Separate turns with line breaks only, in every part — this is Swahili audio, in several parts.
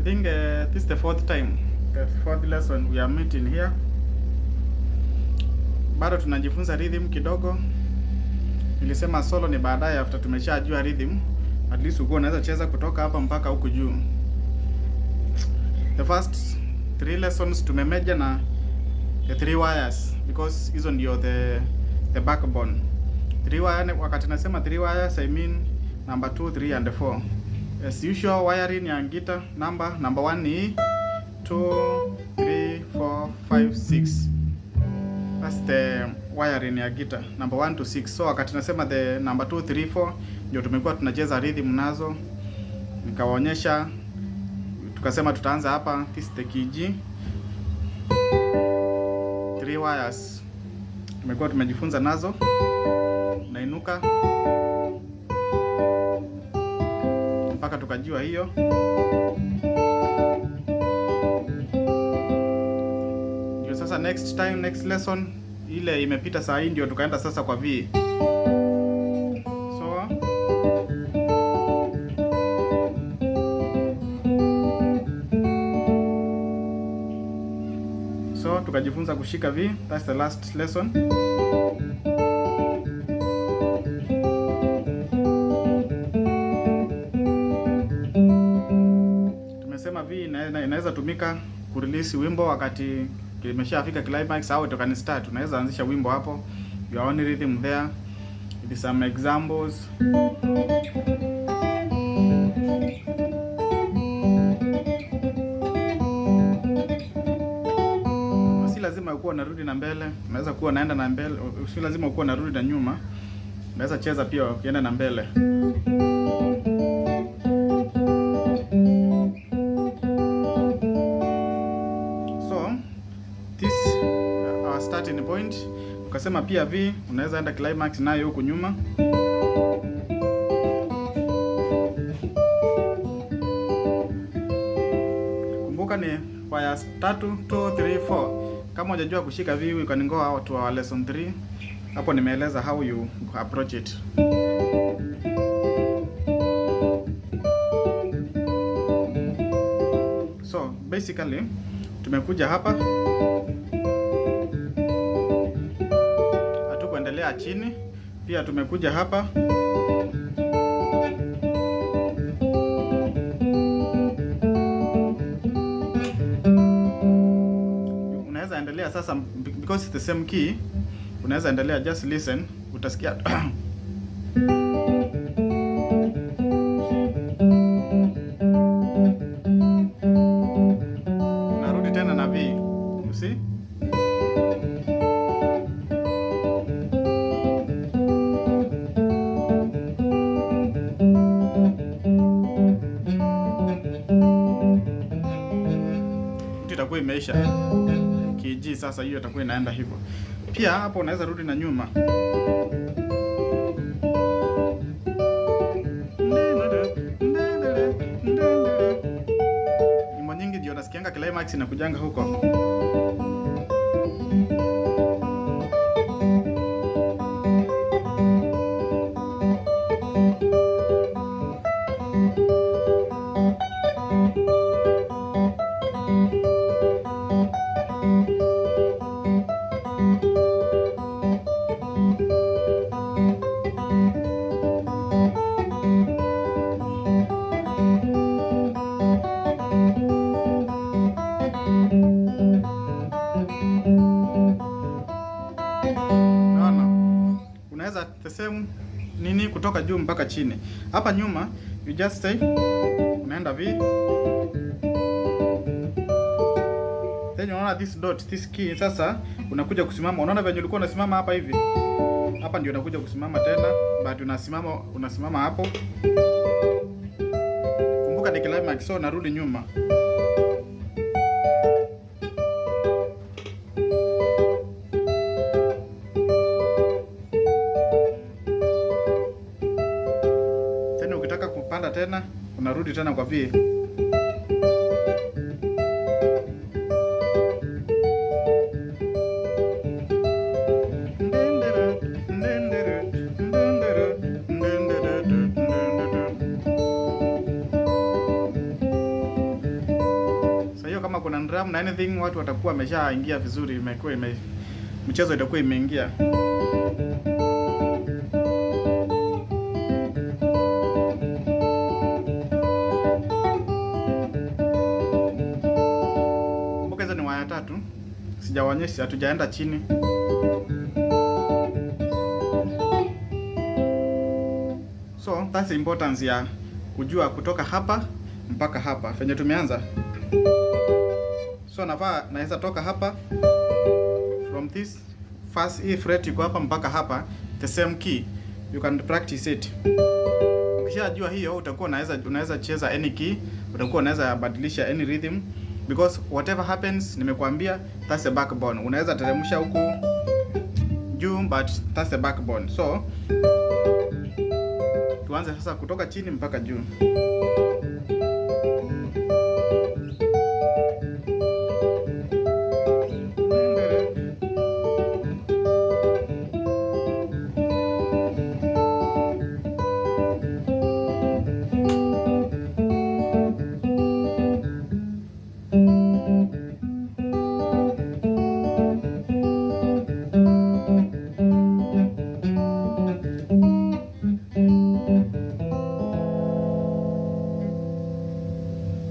Think this is the fourth time, the fourth lesson we are meeting here. Bado tunajifunza rhythm kidogo. Nilisema solo ni baadaye after tumeshajua rhythm. At least ukuwa unaweza cheza kutoka hapa mpaka huku juu. The first three lessons tumemeja na the three wires because hizo ndio the backbone. Three wire, wakati nasema three wires, I mean number 2, 3 and 4. As usual, wiring ya guitar number 1 ni 2, 3, 4, 5, 6. That's the wiring ya guitar, number 1 to 6. So wakati nasema the number 2, 3, 4 ndio tumekuwa tunacheza rhythm nazo. Nikawaonyesha, tukasema tutaanza hapa, this is the key G. Three wires tumekuwa tumejifunza nazo. Nainuka mpaka tukajua hiyo. Ndio sasa next time, next lesson ile imepita saa hii ndio tukaenda sasa kwa V. So tukajifunza kushika V. That's the last lesson. Tumesema V inaweza tumika kurelease wimbo wakati kimeshafika climax au it can start. Unaweza anzisha wimbo hapo, your own rhythm there with some examples. Si lazima ukuwa unarudi na mbele, unaweza kuwa unaenda na mbele, si lazima ukuwa unarudi na nyuma. Unaweza cheza pia ukienda na mbele. So this our starting point. Ukasema pia V unaweza enda climax nayo huku nyuma. Kumbuka ni wires 3, 2, 3, 4. Kama hujajua kushika V, you can go out to our lesson 3. Hapo nimeeleza how you approach it. So basically tumekuja hapa, hatukuendelea chini. Pia tumekuja hapa, unaweza endelea sasa because it's the same key, unaweza endelea, just listen, utasikia unarudi tena na V, you see? Itakuwa imeisha key G. Sasa hiyo itakuwa inaenda hivyo. Pia hapo unaweza rudi na nyuma. Nyimbo nyingi ndio nasikianga climax inakujanga huko. Unaona? Unaweza the same nini kutoka juu mpaka chini. Hapa nyuma you just say unaenda V. Then unaona this dot, this key sasa unakuja kusimama. Unaona venye ulikuwa unasimama hapa hivi? Hapa ndio unakuja kusimama tena, but unasimama hapo. Kumbuka ni climax, so narudi nyuma. Tena ukitaka kupanda tena unarudi tena kwa V. drum na anything, watu watakuwa wameshaingia vizuri, imekuwa ime mchezo itakuwa imeingia. Kumbuka hizo ni waya tatu, sijawaonyesha, hatujaenda chini. So that's the importance ya kujua kutoka hapa mpaka hapa venye tumeanza. So nafaa naweza toka hapa from this first E fret iko hapa mpaka hapa, the same key, you can practice it. Ukishajua hiyo utakuwa unaweza cheza any key, utakuwa unaweza badilisha any rhythm because whatever happens, nimekuambia that's the backbone. Unaweza teremsha huku juu, but that's the backbone. So tuanze sasa kutoka chini mpaka juu.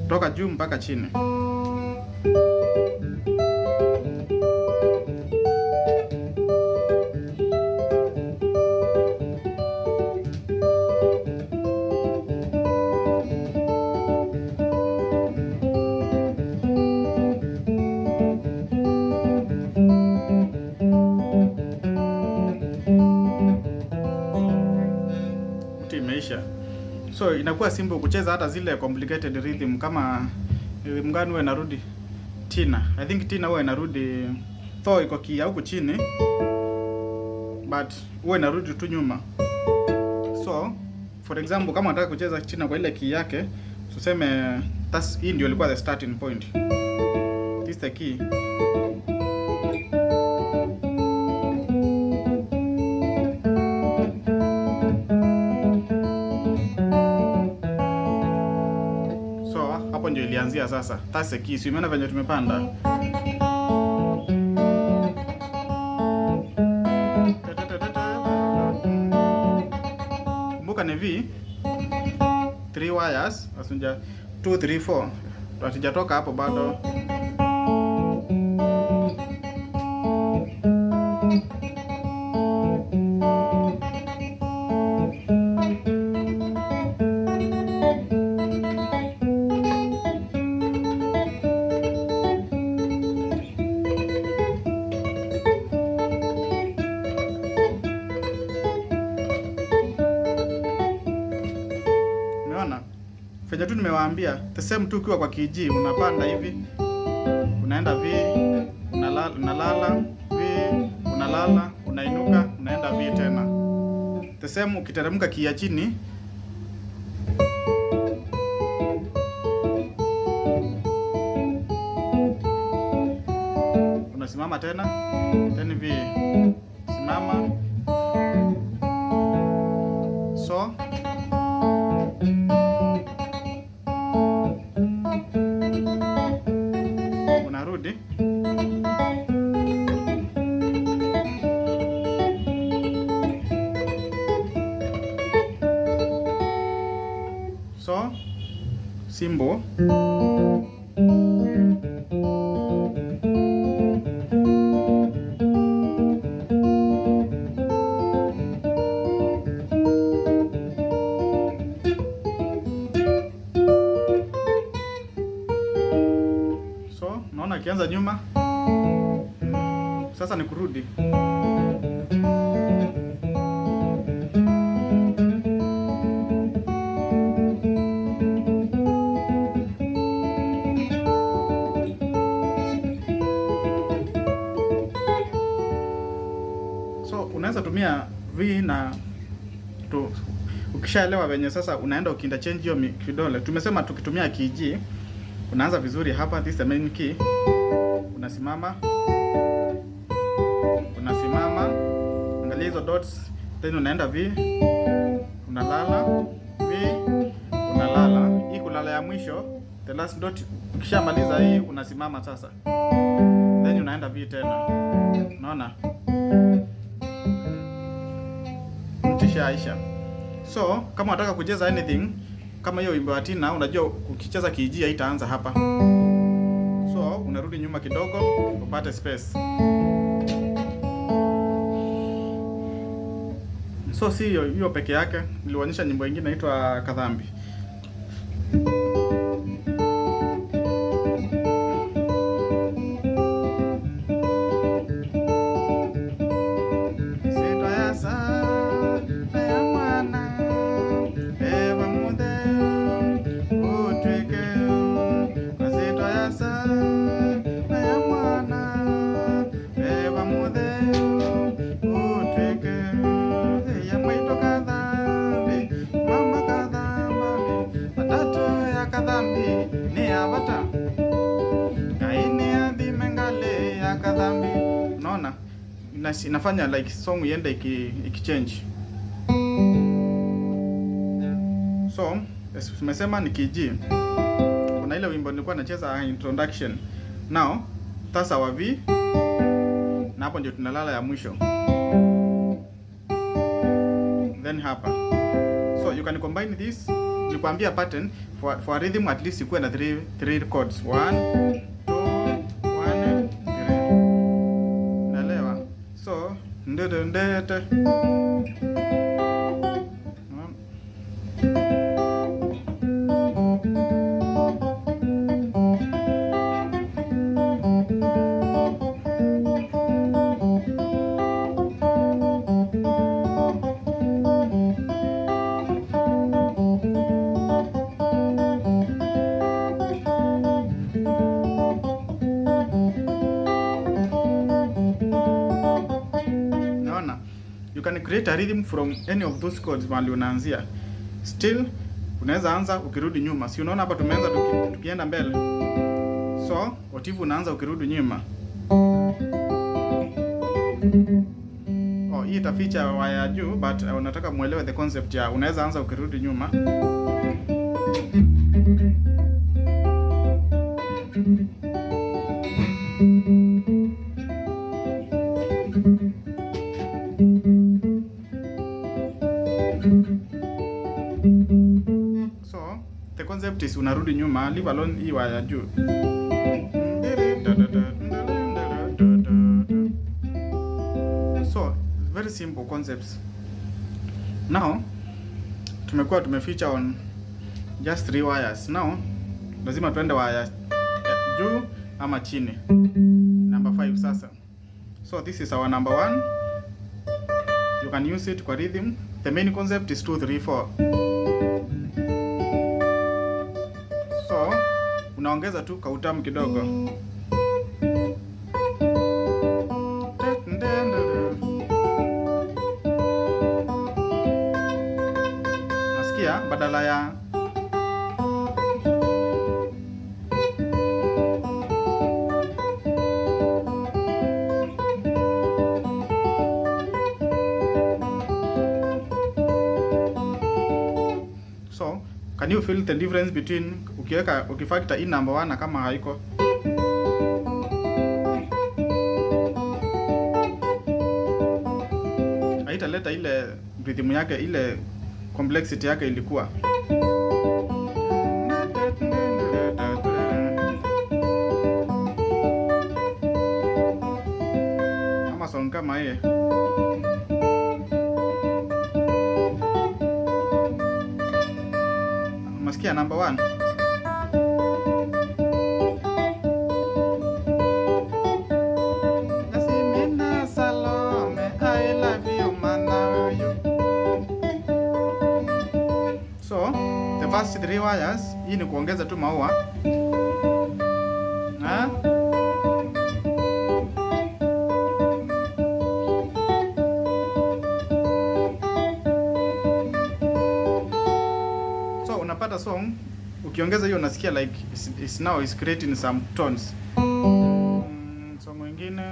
Toka juu mpaka chini. Mti imeisha. So inakuwa simple kucheza hata zile complicated rhythm kama rhythm gani huwa inarudi Tina. I think Tina huwa inarudi though iko key huku chini, but huwa inarudi tu nyuma. So for example, kama unataka kucheza Tina kwa ile key yake, tuseme that's hii ndio ilikuwa the starting point. This is the key. So hapo ndio ilianzia sasa. That's the key. Si umeona venye tumepanda? Kumbuka ni V 3 wires, asunja 2 3 4. Hatujatoka hapo bado. Umeona? Fanya tu nimewaambia, the same tu ukiwa kwa key G unapanda hivi, unaenda V, unalala, unalala, V, unalala, unainuka, unaenda V tena. The same ukiteremka key ya chini, unasimama tena, then V, simama. So unarudi. So simple. So naona ikianza nyuma, sasa ni kurudi. So unaweza tumia V na tu, ukishaelewa venye sasa unaenda ukiinterchange hiyo kidole. Tumesema tukitumia key G unaanza vizuri hapa, this is the main key. Unasimama, unasimama, angalia hizo dots, then unaenda V, unalala V, unalala. Hii kulala ya mwisho, The last note, ukishamaliza hii unasimama sasa, then unaenda V tena. Unaona, mtishaisha. So kama unataka kucheza anything kama hiyo wimbo wa Tina, unajua ukicheza key G haitaanza hapa, so unarudi nyuma kidogo upate space. So si hiyo hiyo peke yake, nilionyesha nyimbo ingine inaitwa Kadhambi. Sito ya sa ya mwana eva muthe utwike kwa sito ya sa ya mwana eva muthe utwike ya mwaito kadhambi mama kadhambani matatu ya kadhambi ni ya vata Kaini adhime ngale ya kadhambi. Unaona? Inafanya like song iende ikichange. So, as tumesema ni key G. Kuna ile wimbo nilikuwa nacheza introduction. Now, that's our V. Na hapo ndio tunalala ya mwisho. Then hapa. So you can combine this. Nilikwambia pattern for a rhythm at least ikuwe na three chords. 1 2 1 3. Naelewa? So ndede ndete. Naona you can create a rhythm from any of those chords mahali unaanzia. Still unaweza anza ukirudi nyuma. Si unaona hapa tumeanza tukienda mbele. So what unaanza ukirudi nyuma. Oh, hii itaficha waya juu, but unataka muelewe the concept ya unaweza anza ukirudi nyuma. So the concept is unarudi nyuma, leave alone hii waya juu. So very simple concepts. Now tumekuwa tumeficha on just 3 wires. Now lazima tuende waya juu ama chini. Number 5 sasa. So this is our number 1. You can use it kwa rhythm. The main concept is 2 3 4. So unaongeza tu kautamu kidogo. Nasikia badala ya So, can you feel the difference between ukiweka ukifactor in number 1 na kama haiko? Haitaleta ile rhythm yake, ile complexity yake ilikuwa. Ama song kama hii. Masikia number 1. Nasimina Salome, I love you, mana you. So, the first 3 wires, hii ni kuongeza tu maua. Ha? So unapata song ukiongeza hiyo unasikia like it's now is creating some tones. Song nyingine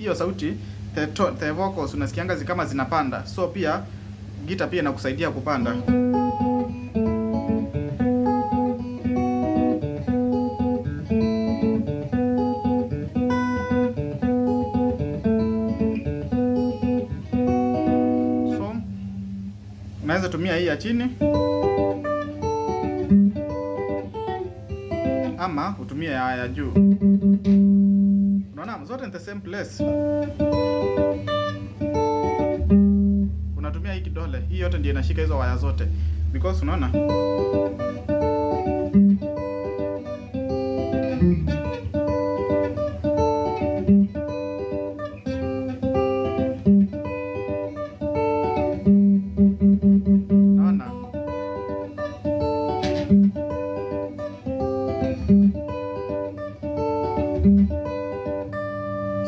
Hiyo sauti, the tone, the vocals unasikianga kama zinapanda. So pia gita pia inakusaidia kupanda. So unaweza tumia hii ya chini ama utumie ya juu. Unaona zote in the same place. Unatumia hii kidole, hii yote ndio inashika hizo waya zote. Because unaona Unaona?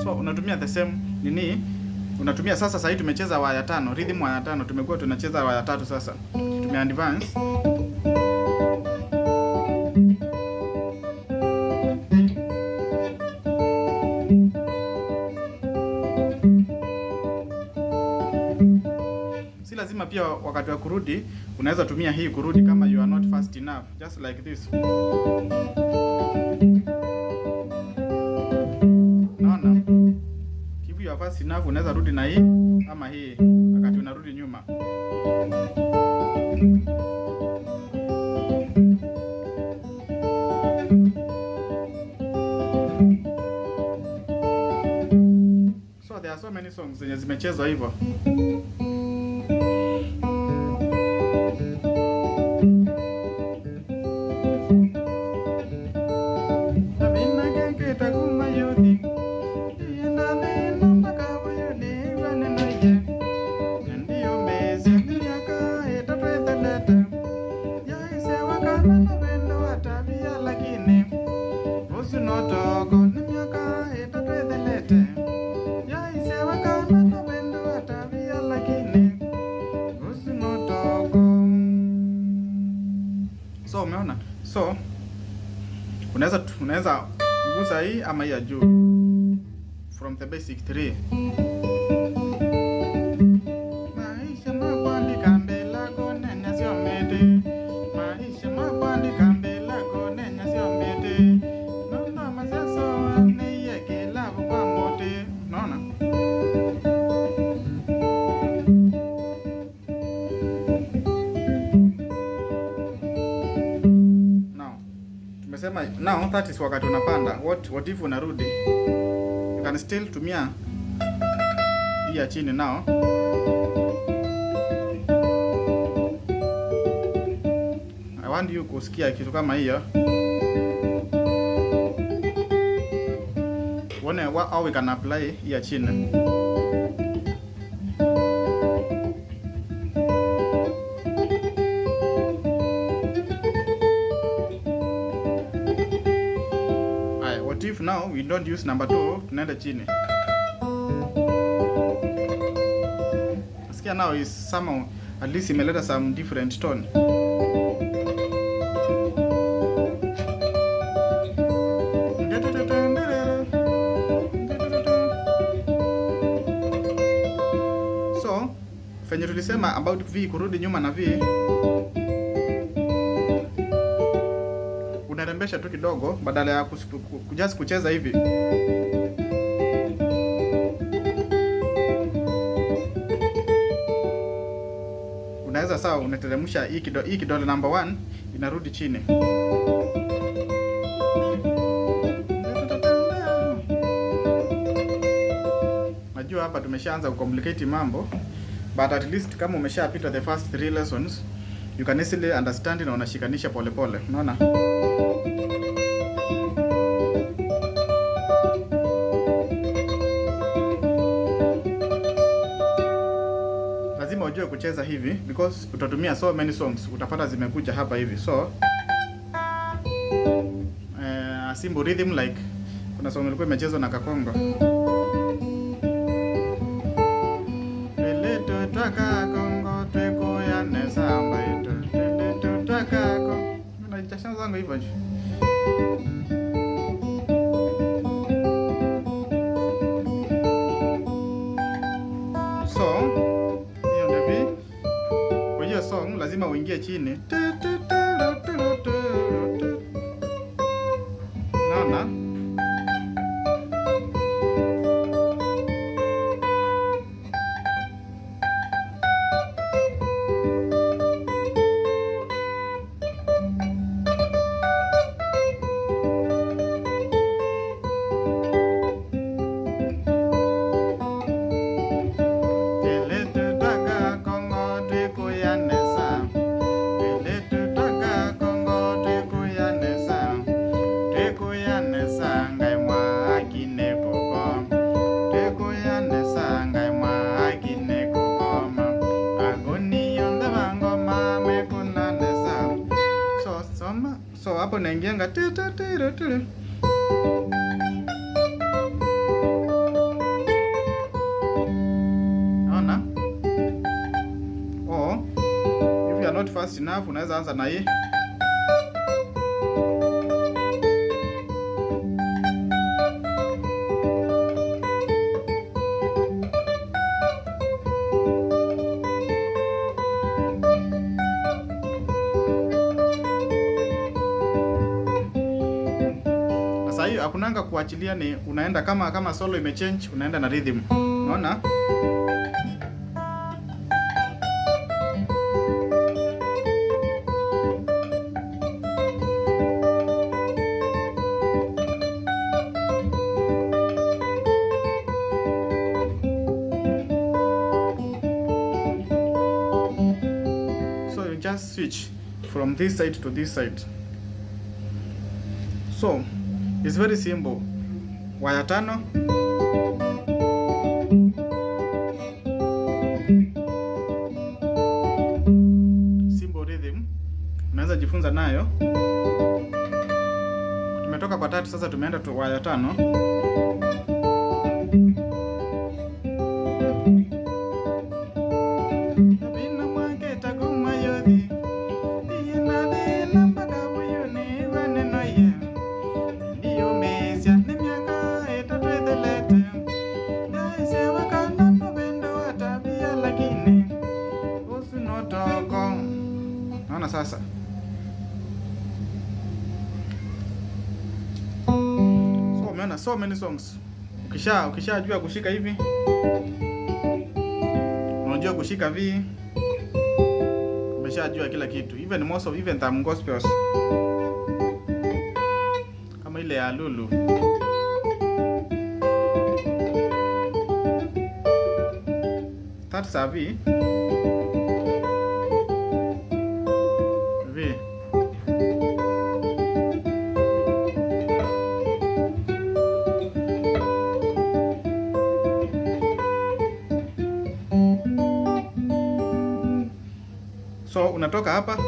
So unatumia the same nini? Unatumia sasa. Sasa hii tumecheza waya tano, rhythm waya tano, tumekuwa tunacheza waya tatu sasa. Tume advance. Si lazima pia wakati wa kurudi unaweza tumia hii kurudi kama you are not fast enough, just like this. Unaona? If you are fast enough unaweza rudi na hii ama hii wakati unarudi nyuma. So there are so many songs zenye zimechezwa hivyo. So umeona? So unaweza kugusa hii ama hii ya juu from the basic 3. Maisha makwandika mbelako nenya syomete. Maisha makwandika mbelako nenya syomete. Nono maseso neiye kilabu kwa mote. Unaona? Now, tumesema now that is wakati unapanda. What if unarudi? You can still tumia hii ya chini now. I want you kusikia kitu kama hiyo. Uone how we can apply hii ya chini. Aya, what if now we don't use number 2, tunaenda chini. Sikia now is somehow at least imeleta some different tone. So, fenye tulisema about V kurudi nyuma na V, unarembesha tu kidogo badala ya just kucheza hivi. Unaweza sawa, unateremsha hii hii kidole number 1 inarudi chini. Najua hapa tumeshaanza kucomplicate mambo, but at least kama umeshapita the first 3 lessons you can easily understand na unashikanisha pole pole. Unaona? Lazima ujue kucheza hivi because utatumia so many songs, utapata zimekuja hapa hivi. So a simple rhythm like kuna song ilikuwa imechezwa na Kakongo. Zangu hivyo. hiyo ndio V. Kwa hiyo song lazima uingie chini. Naona? So hapo naingianga ti ti ti ti ti. Naona? Or if you are not fast enough, unaweza anza na hii. Sasa hiyo hakunanga kuachilia, ni unaenda kama solo imechange, unaenda na rhythm. Unaona? So you just switch from this side to this side. So it's very simple. Waya tano, simple rhythm unaweza jifunza nayo. Tumetoka kwa tatu, sasa tumeenda tu waya tano. Naona sasa. So umeona so many songs. Ukishajua kushika hivi, unajua kushika V, umeshajua kila kitu. Even most of even some gospels kama ile ya Lulu. That's a V. V. So unatoka hapa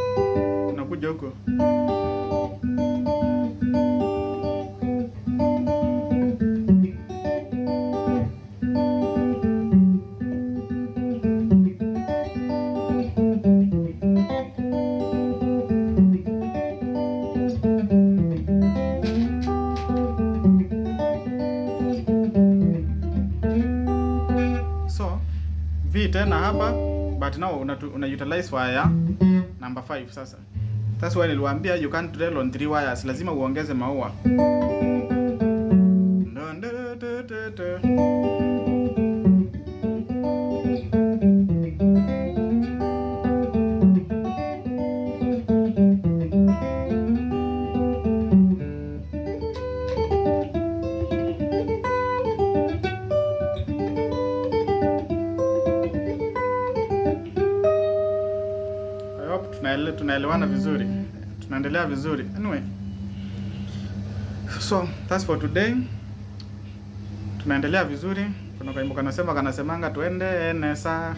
unakuja huko. So V tena hapa, but now una utilize wire number 5 sasa. That's why niliwaambia you can't drill on 3 wires, lazima uongeze maua. Tunaelewana vizuri, tunaendelea vizuri. Anyway, so that's for today. Tunaendelea vizuri. Kuna kaimbo kanasema kanasemanga tuende nesa.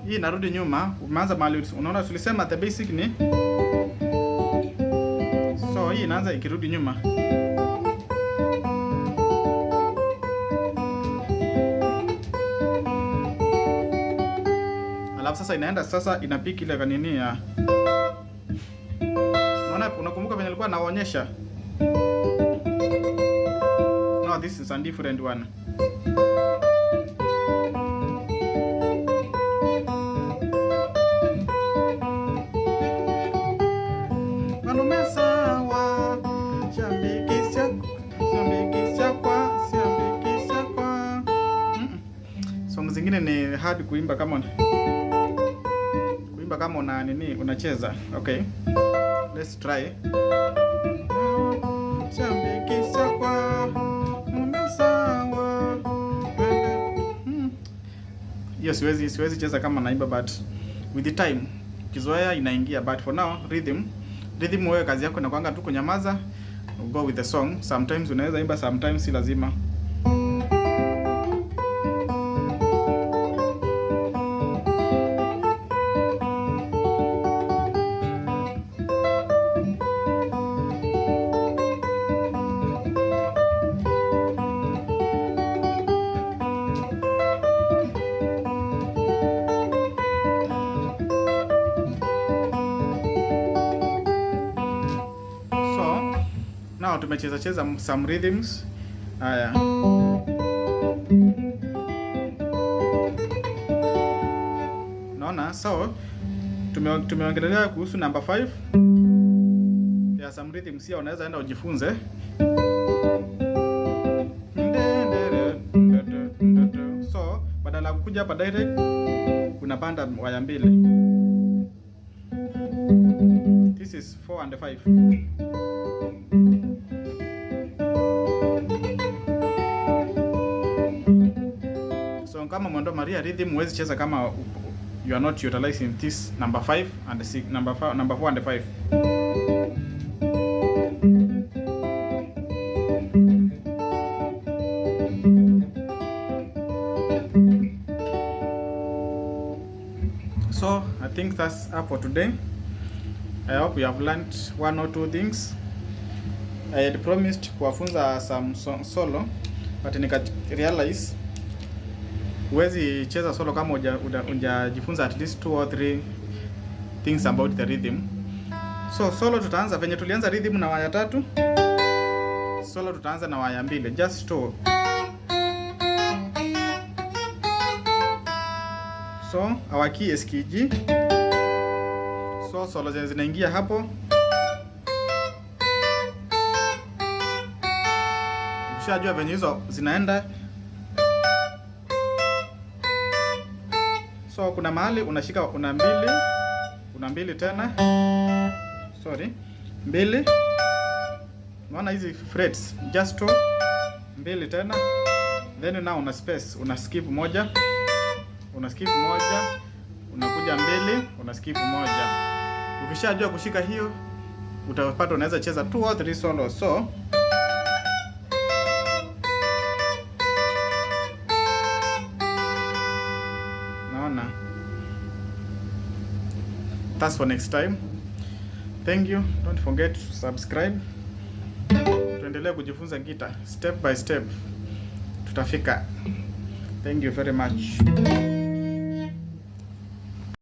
Hii narudi nyuma, umeanza mahali unaona tulisema the basic ni, so hii inaanza ikirudi nyuma. Alafu sasa inaenda sasa inapick ile kanini ya, unaona, unakumbuka venye nilikuwa naonyesha? No, this is a different one. Manumesawa shambikisha shambikisha kwa shambikisha kwa. Song zingine ni hard kuimba kama una nini, unacheza. Okay, let's try. Shambikisha kwa mumesawa. Hiyo siwezi cheza kama naimba, but with the time ukizoea inaingia, but for now rhythm, wewe kazi yako inakuanga tu kunyamaza, go with the song. Sometimes unaweza imba, sometimes si lazima. So now tumecheza cheza some rhythms. Haya. Naona so tumeongelelea kuhusu number 5. There are some rhythms here unaweza enda ujifunze. So badala ya kukuja hapa direct unapanda waya mbili. This is 4 and 5. So kama Mwendo Maria rhythm huwezi cheza kama you are not utilizing this number 5 and 6, number 5, number 4 and 5. So I think that's up for today. I hope you have learned one or two things. I had promised kuwafunza some solo, but nika realize huwezi cheza solo kama hujajifunza at least two or three things about the rhythm. So solo tutaanza venye tulianza rhythm na waya tatu. Solo tutaanza na waya mbili, just two. So our key is key G. So solo zenye zinaingia hapo, ukishajua venye hizo zinaenda, so kuna mahali unashika, una mbili tena, sorry, mbili. Unaona hizi frets, just two, mbili tena, then now una space, una skip moja, una skip moja, unakuja mbili, una skip moja. Ukishajua kushika hiyo, utapata unaweza cheza two or three solo. So naona that's for next time. Thank you. Don't forget to subscribe. Tuendelee kujifunza guitar step by step, tutafika. Thank you very much.